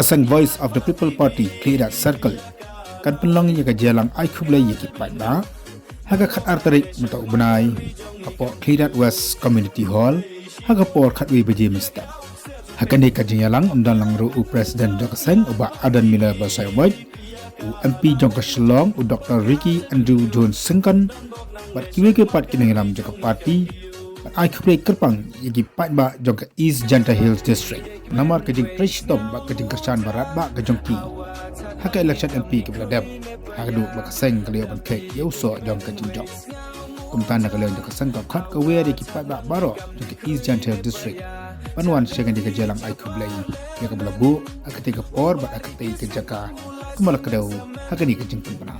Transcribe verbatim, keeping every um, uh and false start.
Seng Voice of the People Party Khliehriat Circle kan pynlong ïa ka jingïalang ai khublei ïa ki paidbah ha ka khatar tarik mynta u bnai hapoh Khliehriat West Community Hall ha ka por khatwei baje mynstep. Ha kane ka jingïalang ym don lang ruh u President jong ka seng u Bah Ardent Miller Basaiawmoit, u M P jong ka Shillong u Doctor Ricky Andrew Jones Syngkon bad kiwei kiwei pat ki nongïalam jong ka party, bad ai khublei kyrpang ïa ki paidbah jong ka East Jaintia Hills District namar ka jingtrei shitom bad ka jingkyrshan ba radbah ka jong ki ha ka election M P kaba la dep, haduh ba ka seng ka la ïoh ban kheit ïa u soh jong ka jingjop. Kumta na ka liang jong ka seng ka khot ka wer ïa ki paidbah baroh jong ka East Jaintia Hills District ban wan sha kane ka jingïalang ai khublei ïa kaba la buh ha katei ka por bad ha katei ka jaka kumba la kdew ha kane ka jingpynbna.